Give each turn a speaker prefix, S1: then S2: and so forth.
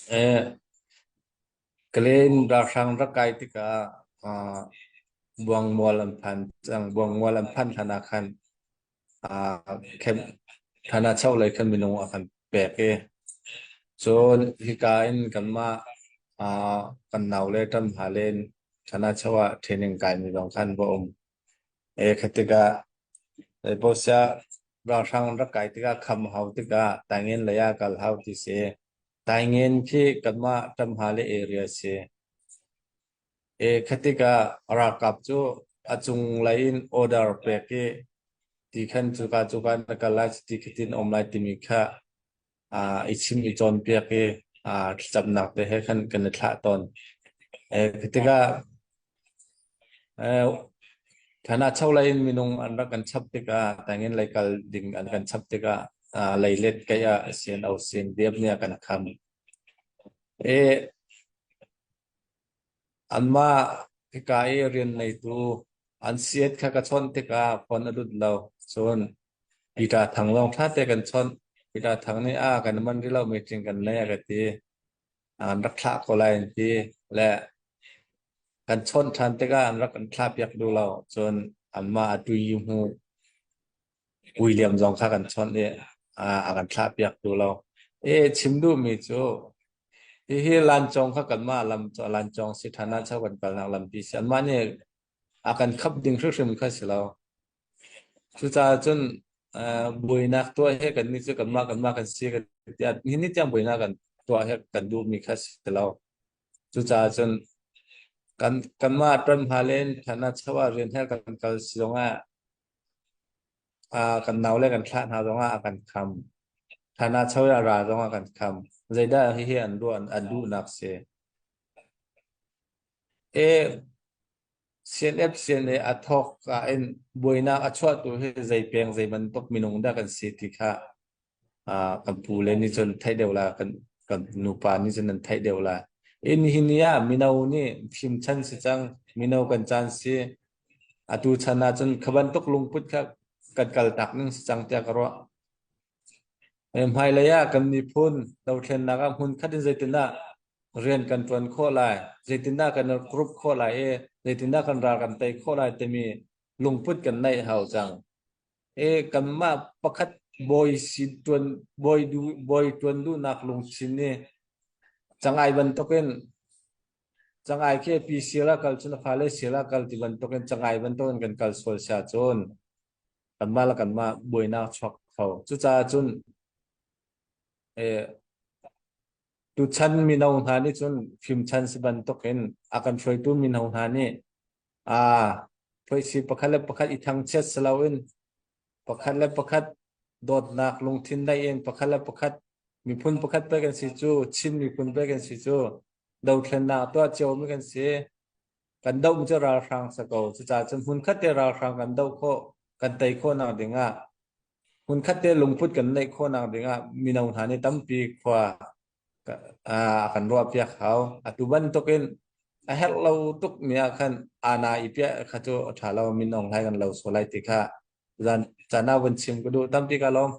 S1: Eh, Kalen ralhrang rak kai tikah uh, buangmual an phan cang. Buangmual an phanh hlan ah khan uh, camp thana chau lei khan minung a kan pek i cun hika in kanmah uh, kan nau le ṭam hna len thana chau ah training kai mi zong khan va um. E kha tikah Bosea ralhrang rak kai tikah kham hau tikah taingen lei ah kal hau ti si. Taingen khi kanmah ṭamha le area si. E kha tikah ralkap cu a cunglei in order pek i ti khan cuka cuka na kal lai ti khatin um lai timi kha i chim i cawnpiak i thlacamnak te he khan kan i thlah tawn. E khi tikah Thlan ah cholei in minung an rak kan chap tikah tangin lei kal ding an kan chap tikah leilet keih ah sian o sin diam nih a kan kham. E anmah hika i rian neitu an siat kha ka chawnh tikah phone a lut lo. Cun Peter Thang zong ṭha te kan chawnh. Peter Thang nih a kan man rih lo meeting kan nei a ka ti. An rak thlah ko lai an ti. Le kan chawnh ṭhan tikah an rak kan thlah piak duh lo. Cun anmah a tui hmu William zong kha kan chawnh i a kan thlah piak duh lo. E chim duhmi cu hihi lancawng kha kanmah lam lancawng si ṭhan ah cho kan kalnak lampi si. Anmah nih a kan khap ding hrimhrim kha si lo. Cucaah cun buainak tuah hi kannih cu kanmah kanmah kan si kan ti. Nihin ni tiang buainak kan tuah hi kan duhmi kha si lo. Cucaah cun kan kanmah ṭan hna len ṭhan ah cho ah rian he kan kal si zongah kan naule kan thlah hna zongah a kan kham. Ṭhan ah cho ah ra zongah kan kham. Zeidah hihi an ruah an duhnak si. E CNF CNA a thawk ah in buainak a chuahtu hi zei peng zei bantuk minung dah kan si ti kha kan pu le nih cun theih deuh la kan kan nupa nih cun an theih deuh la. In hi ni ah mino nih fim chan si cang mino kan caan si atu chan ah cun kha bantuk lungput kha kan kal tak ning si cang tiah ka ruah. Hmailei ah kan miphun dothlennak ah hmunkhat in zeitindah rian kan ṭuan khawh lai, zeitindah kan i group khawh lai i zeitindah kan ral kan tei khawh lai timi lungput kan neih hau cang. I kanmah pakhat bawi si ṭuan bawi du bawi ṭuan duhnak lungthin nih cangai bantukin cangai khi pi sir ah kal cun a fale sir ah kal ti bantukin cangai bantukin kan kal sual sia cun kanmah le kanmah buainak chuak kho. Cucaah cun eh, tuchan mino hna nih cun fimchan si bantukin a kan hruaitu mino hna nih a phoisi pakhat le pakhat i thangchiat si loin pakhat le pakhat dawtnak lungthin nei in pakhat le pakhat miphun pakhat pe kan si cu Chin miphun pe kan si cu dothlennak tuah cio mi kan si kan doh mi cu ralhrang sa ko cucaah cun hmunkhat te ralhrang kan doh khawh kan tei khawh nak ding ah hmunkhat te lungput kan neih khawh nak ding ah mino hna nih tampi khua a kan ruah piak hau atu bantukin a herh lo tuk mi ah khan ana i piah kha cu a tha lo min ong hlai kan lo so lai ti kha zan cana vun chim ka duh tampi ka lawm.